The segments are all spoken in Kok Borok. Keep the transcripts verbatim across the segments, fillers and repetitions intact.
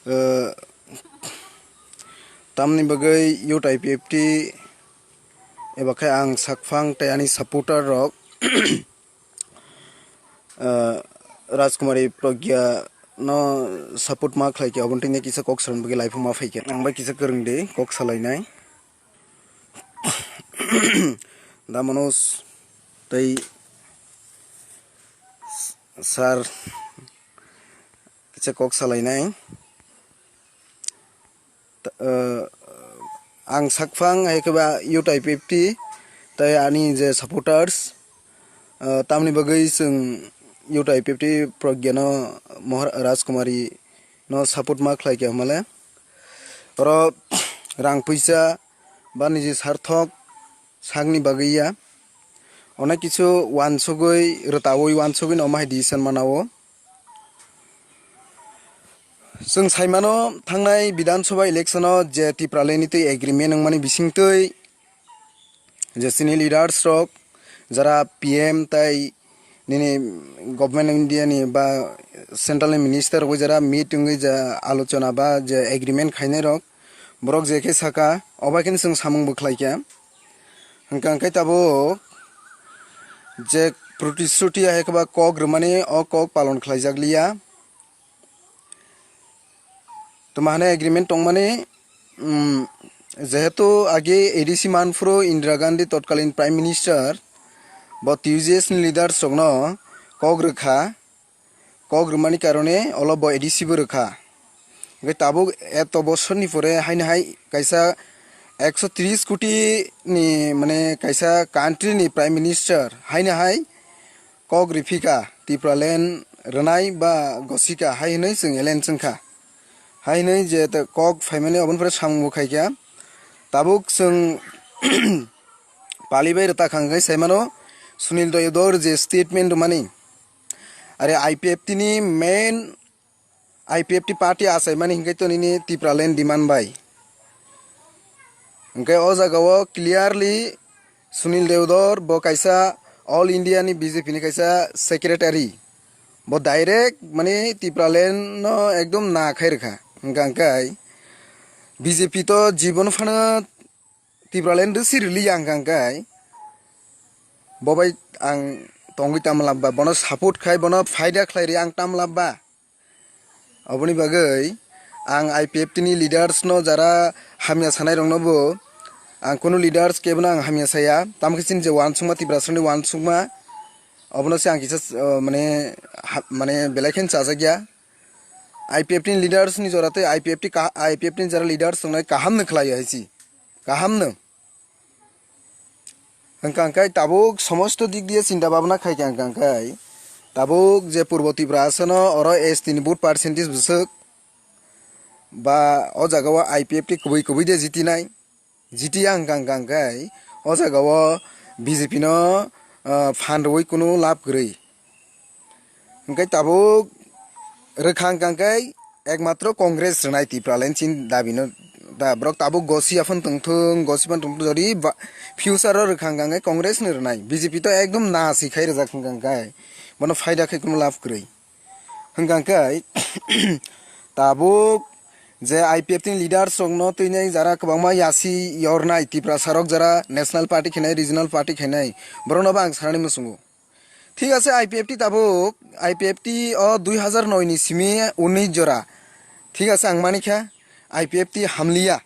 Eh, tamni bagwi Youth I P F T eba khe ang sakphang tei ani supporter rok, eh, Rajkumari Pragya no support ma khlai khe, oboni tini kisa kok salani bagwi laiphang ma phai khe. Ang bai kisa kwrwng di kok salainai. Da Manoj tei sir kisa kok salainai. Ta-, eh, ang sakphang hai khe ba Youth I P F T tei ani je supporters, eh, tamni bagwi chwng Youth I P F T Pragya no Mohar-, Rajkumari no support ma khlai khe hwnmale. Oro rang puisa ba niji sarthok sakni bagwi ya. Onek kisu wansugwi, rwtawi wansugwi no omo hai decision manao. Chwng saimano, thangnai Bidhan Sabha election o je Tipraland ni twi agreement wngmani bisingtwi je chini leaders rok, jara P M tai nini Government of India ni ba Central ni Minister rok jara meet wngwi je alochona ba je agreement khainai rok, borok je khe saka, obo khe chwng samung bo khlai kha. Hwnkha hwnkhe tabuk je protishruti hai khe ba kok rwmani, o kok palon khlaijak liya. Tuma hwnwi agreement tongmani, um, jehetu age A D C manphuru Indira Gandhi totkalin Prime Minister, bo T U J S ni leaders rokno kok rwkha, kok rwmani karone olo bo A D C bo rwkha. Hwnkhe tabuk eto bosorni pore haino hai kaisa ekso tris koti ni, mane, kaisa country ni Prime Minister haino hai kok riphika Tipraland rwnai ba gosika hai hwnwi chwng alliance wngkha. Hai hwnwi je ta-, kok phaimani oboni pore samung bo khaikha. Tabuk chwng palibai rwta khangkhai saimano Sunil Dayodor je statement rwmani. Are I P F T ni main I P F T party achaimani hwnkhe to nini Tipraland demand bai. Hwnkhe o jagao clearly Sunil Deodor bo kaisa All India ni B J P ni kaisa secretary. Bo direct mani Tipraland no ekdom na khai rwkha. Hwnkha hwnkhe B J P to jibon phano Tipraland rwsi rwliya hwnkha hwnkhe bo bai ang tongwi tamo labba, bono support khai, bono phaida khlai rwi ang tamo labba. Oboni bagwi ang I P F T ni leaders no jara hamya sanai rokno bo ang kunu leaders kebono ang hamya saya, tamokhe chini je wansukma Tiprasarokni wansukma obono se ang kisa, uh, mane ha-, mane belai kheno chajakya. I P F T ni leaders ni jora tei I P F T ka-, I P F T ni jara leaders tongnai kaham no khlai hai si, kaham no. Hwnkha hwnkhe tabuk somosto dik diye chinta bhabna khai kha hwnkha hwnkhe tabuk je Purbo Tripura asano oro S T ni vote percentage bwswk ba o jaga o I P F T kubui kubui de jitinai, jitiya hwnkha hwnkha hwnkhe o jaga o B J P no, ah, phan rwui kunu lab kwrwi. Hwnkhe tabuk rwkha hwnkha hwnkhe ekmatro Congress rwnai Tipraland chini dabi no da borok tabuk gosi aphano tongthung, gosi phano tongthung, jodi ba-, future o rwkha hwnkha hwnkhe Congress no rwnai, B J P to ekdom na si khai rwjak hwnkha hwnkhe bono phaida khai kunu lab kwrwi. Hwnkha hwnkhe tabuk je I P F T ni leaders rokno twinai jara kwbangma yasi yornai Tiprasa rok jara National Party khainai, Regional Party khainai, borokno bo ang sanani muchungo. Thik ase, I P F T tabuk, I P F T o dui hazar noi ni simi unnish jora. Thik ase, ang manikha, I P F T hamliya.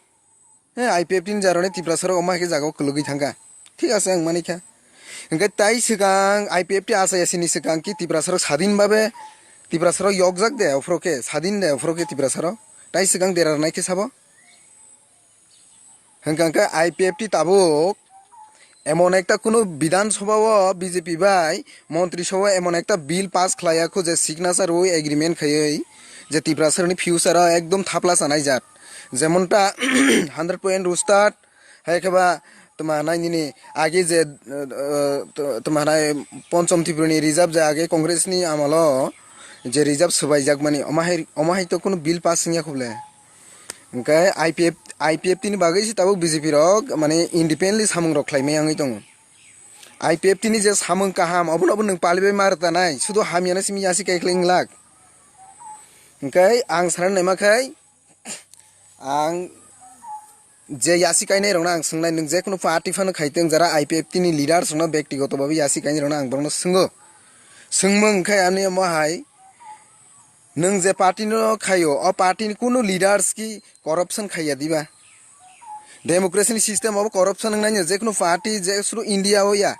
He, I P F T ni jaroni Tiprasa rok omo hai khe jaga o kwlwgwi thangkha. Thik ase, ang manikha. Hwnkhe tai swkang I P F T achai yasi ni swkang ki Tiprasa rok sadin babe, Tiprasa rok yokjak de, ophro khe, sadin de, ophro khe Tiprasa rok. Tai swkang dera rwnai khe sabo. Hwnkha hwnkhe I P F T tabuk emon ekta kunu Bidhan Sabha o B J P bai Montri Sabha o emon ekta bill pass khlaiya khu je signature rwi agreement khaiwi je Tiprasa rokni future o ekdom thapla chanai jat. Jemon ta hundred point roostad, hai khe ba tma hanai nini age je, uh, tma hanai Ponchom Tripura ni reserve je age Congress ni amolo je reserve swbaijak mani, omo hai, omo hai to kunu bill pass wngya khu ble. Hwnkhe I P F, I P F T ni bagwi se tabuk B J P rok mane independently samung rok khlai maya wngwi tongo. I P F T ni je samung kaham, obono bo nwng palibai ma rwtanai, sudo hamyano simi yasi kaiklai wnglak. Hwnkhe ang sana naima khai, Ang je yasi kainai rokno ang swngnai, nwng jekunu party phano khaitwng, jara I P F T ni leaders rokno bektigoto babe yasi kainai rokno ang borokno swngo. Swngmung khe ani omo hai, nwng je party no khaio, o party ni kunu leaders ki corruption khaiya diba? Democracy ni system obo corruption wngnaino, jekunu party je suru India o ya,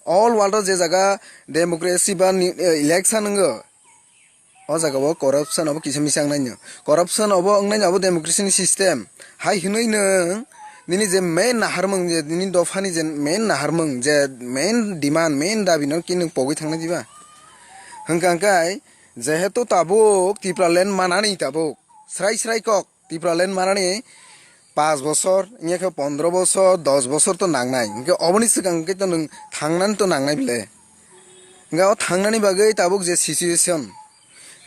all world o je jaga democracy ba ni, eh, election wngo, o jaga o corruption obo kisa misa wngnaino. Corruption obo wngnaino, obo democracy ni system. Hai hwnwi nwng nini je main naharmung, je nini dophani je main naharmung, je main demand, main dabi no ki nwng pogwi thangnai diba? Hwnkha hwnkhe, jehetu tabuk Tipraland manani tabuk srai srai kok, Tipraland manani paanch bosor, wngya khe pondro bosor, dos bosor to nangnai. Hwnkhe oboni swkang khe to nwng thangnani to nangnai bile. Hwnkhe o thangnani bagwi tabuk je situation,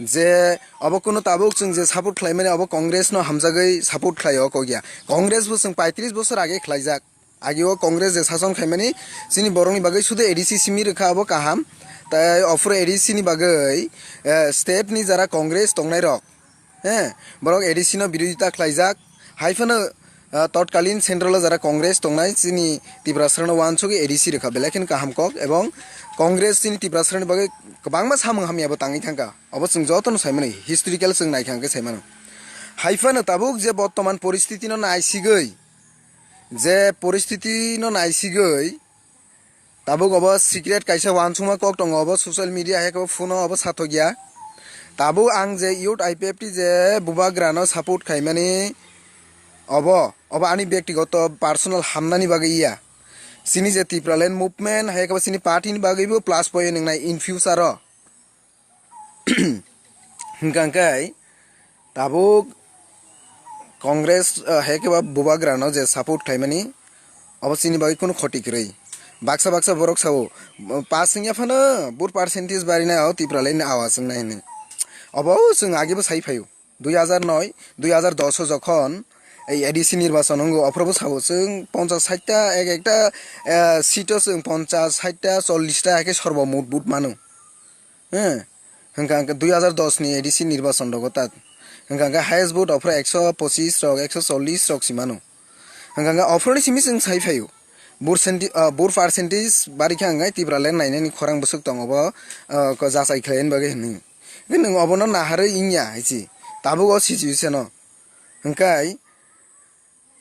je obo kunu tabuk chwng je support khlaimani, obo Congress no hamjagwi support khlaio kok ya. Congress bo chwng paitris bosor age khlaijak. Age o Congress je sason khaimani, chini borokni bagwi sudu A D C simi rwkha, abo kaham. Tai ophuru A D C ni bagwi, eh, state ni jara Congress tongnai rok, he, borok A D C no birodita khlaijak. Hai phano, ah, totkalin central o jara Congress tongnai, chini Tiprasarano wansugwi A D C rwkha, belai kheno kaham kok, ebong Congress chini Tiprasarani bagwi kwbangma samung hamya bo tangwi thangkha. Obo chwng jotono saimani, historical chwng naikha hwnkhe saimano. Hai phano tabuk je bottoman poristiti no naisigwi, je poristiti no naisigwi, tabuk obo secret kaisa wansukma kok tongo, obo social media hai khe phone o obo sathokya. Tabuk ang je youth I P F T je bubagrano support khaimani, obo, obo ani bektigoto personal hamnani bagwi ya. Chini je Tipraland movement hai khe chini party ni bagwi bo plus point wngnai in future o. Hwnkha hwnkhe tabuk Congress, ah, hai khe ba bubagrano je support khlaimani, obo chini bagwi kunu khoti kwrwi. Baksa baksa borok sao, pass wngya phano vote percentage barinai o Tipraland ni awas wngnai hwnwi. Obo chwng age bo sai phaio. Dui hazar noi, dui hazar dos o jokhon ei A D C nirbachon wngo, ophorobo sao chwng ponchas sait ta, ek ekta, eh, seat o chwng ponchas, sait ta, chollish ta hai khe sorbo mot vote mano. He, hwnkha hwnkhe dui hazar dos ni A D C nirbachon rogo ta, hwnkha hwnkhe highest vote ophro ekso pochis rok, ekso chollish rok si mano. Hwnkha hwnkhe ophroni simi chwng sai phaio. Vote senti-, ah, vote percentage bari khe hwnkhe Tipraland nainani khorang bwswk tongo bo, ah, ko jachai khlaini bagwi hwnwi. Hwnkhe nwng obono naharwi wngya hai se. Tabuk o situation o. Hwnkhe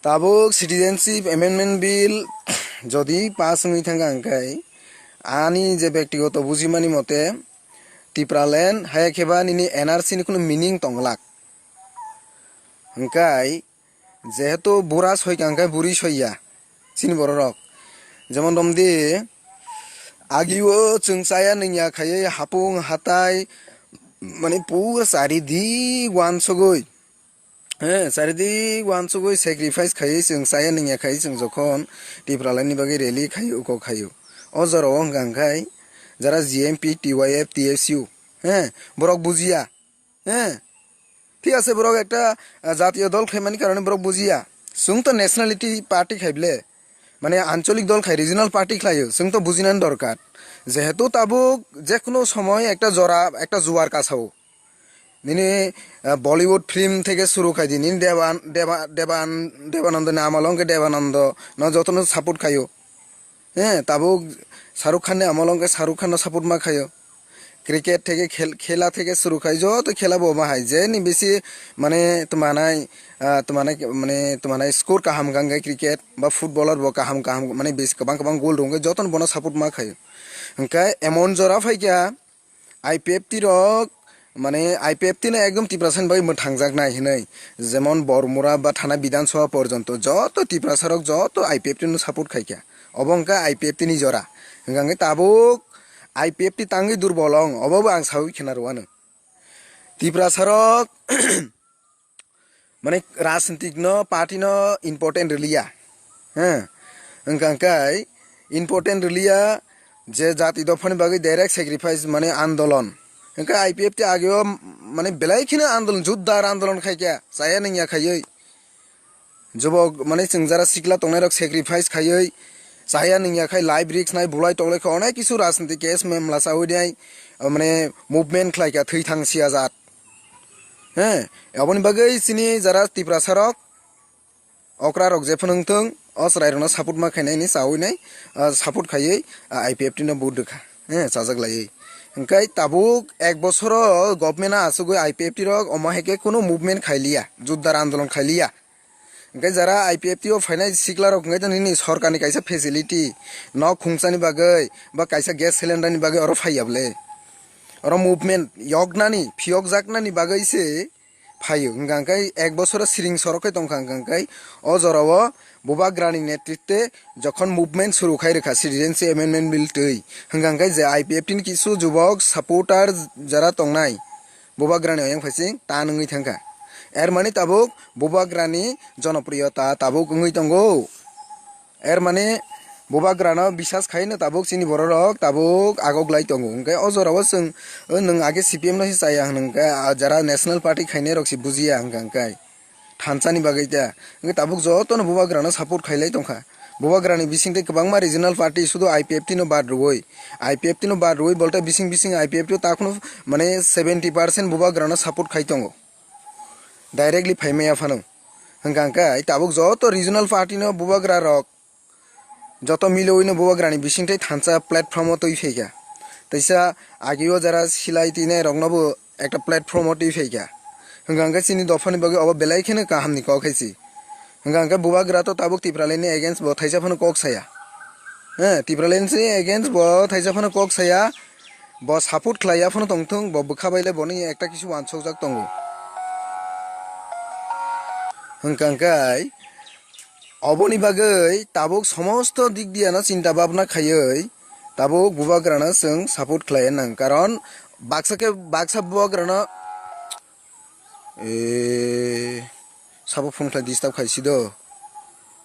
tabuk Citizenship Amendment Bill jodi pass wngwi thangkha hwnkhe ani je bektigoto bujimani mote Tipraland hai khe ba nini N R C ni kunu meaning tongwlak. Hwnkhe jehetu bura soi kha hwnkhe buri soi ya chini bororok. Jemon romdi agio chwng chaya nungya khaiwi hapung hatai mani pura charidik wansugwi, he, charidik wansugwi sacrifice khaiwi chwng chaya nungya khaiwi chwng jokhon Tipraland ni bagwi rally khaio, uko khaio. O jorao hwnkha hwnkhe jara G M P, T Y F, T S U, he, borok bujiya. He. Thik ase, borok ekta, ah, jatiyo dol khaimani karone borok bujiya. Chwng to nationality party khai ble. Mane ancholik dol khai, regional party khlaio. Chwng to bujinani dorkar. Jehetu tabuk jekunu somoy ekta jora, ekta juar kasao. Nini, ah, Bollywood film theke suru khai di. Nini Devan, Deva-, Devan, Devanando ni amolo hwnkhe Devanando no jotono support khaio. He, tabuk Shahrukh Khan ni amolo hwnkhe Shahrukh Khan no support ma khaio. Cricket theke khel-, khela theke suru khai joto khela bo ma hai. Je ni bisi mane tmanai, ah, tmanai, mane tmanai score kaham hwnkhe cricket ba footballer bo kaham kaham mane bisi kwbang kwbang goal rwngkhe joto no bono support ma khaio. Hwnkhe emon jora phaikha, I P F T rok, mane I P F T no ekdom Tiprasa ni bagwi mwthangjaknai hinwi, jemon Bormura ba thana Bidhan Sabha porjonto joto Tiprasa rok joto I P F T no support khaikha, obo wngkha I P F T ni jora. Hwnkha hwnkhe tabuk I P F T tangwi durbol wng, obo bo ang saui khna rwano. Tiprasa rok mane rajnitik no, party no important rwliya. He. Wngkha hwnkhe important rwliya je jati dophani bagwi direct sacrifice mane andolon. Hwnkhe I P F T ageo mane belai kheno andolon, jotdar andolon khaikha, chaya nungya khaiwi. Jobok mane chwng jara sikla tongnairok sacrifice khaiwi, chaya nungya khai life risk nai, bulai toklai kha, onek kisu rajnitik case memla chawi nai, mane movement khlaikha, thwi thang siya jat. He, aboni bagwi chini jara Tiprasa rok, okra rok jephano wngthung, o chwrai rokno support ma khainai hinwi chawi nai, ah, support khaiwi, ah, I P F T no vote rwkha, eh, chajak laiwi. Hwnkhe tabuk ek bosoro government no achugwi I P F T rok omo hai khe kunu movement khailiya, judda andolon khailiya. Hwnkhe jara I P F T o phainai sikla rok hwnkhe nini sorkarni kaisa facility, nok khungsani bagwi ba kaisa gas cylinder ni bagwi oro phaiya bwle. Oro movement yoknani, phiyokjaknani bagwi se phaio. Hwnkha hwnkhe ek bosoro siring sorok khe tongkha, hwnkha hwnkhe o jorao Bubagrani netritwe jokhon movement suru khai rwkha Citizenship Amendment Bill twi, hwnkha hwnkhe je I P F T ni kisu jubok supporter jara tongnai Bubagrani oyang phaising tan wngwi thangkha. Er mani tabuk Bubagrani jonopriyota tabuk wngwi tongo. Er mani Bubagrano bisas khaino tabuk chini bororok tabuk agok lai tongo. Hwnkhe o jorao chwng, o nwng age C P M no se chaya hwnkhe, ah, jara National Party khainai rok se bujiya hwnkha hwnkhe thansani bagwi ta. Hwnkhe tabuk jotono Bubagrano support khailai tongkha. Bubagrani bisingtwi kwbangma regional party sudu I P F T no bad rwui, I P F T no bad rwui bolte bising bising I P F T o takhwno mane seventy percent Bubagrano support khai tongo. Directly phaimaya phano. Hwnkha hwnkhe tabuk joto regional party no Bubagra rok joto milowino Bubagrani bisingtwi thansa platform o twi phaikha. Teisa agio jara silai twinai roknobo ekta platform o twi phaikha. Hwnkha hwnkhe chini dophani bagwi obo belai kheno kahamni kok hai se. Hwnkha hwnkhe Bubagra to tabuk Tipraland ni against bo thaisa phano kok saya. Eh, Tipraland ni against bo thaisa phano kok saya. Bo support khlaiya phano tongthung, bo bwkha baile boni ekta kisu wansukjak tongo. Hwnkha hwnkhe oboni bagwi tabuk somosto dik diyano chinta bhabna khaiwi tabuk Bubagrano chwng support khlaiya nang, karon baksa khe baksa Bubagrano, e, sabo phone khlai disturb khaisi do.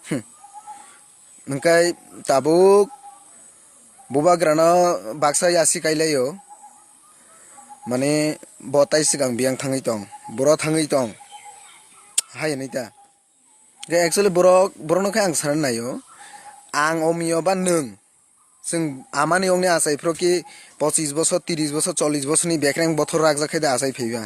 Hmm. Hwnkhe tabuk Bubagrano baksa yasi kailaio, mane bo tai swkang biyang thangwi tong, boro thangwi tong, hai hwnwi ta. Hwnkhe actually borok, borokno khe ang sana naio, ang omio ba nwng, chwng amani yongni achai phro ki pochis bosor, tiris bosor, chollis bosorni bekreng bothor rakjak khe da achai phaiba.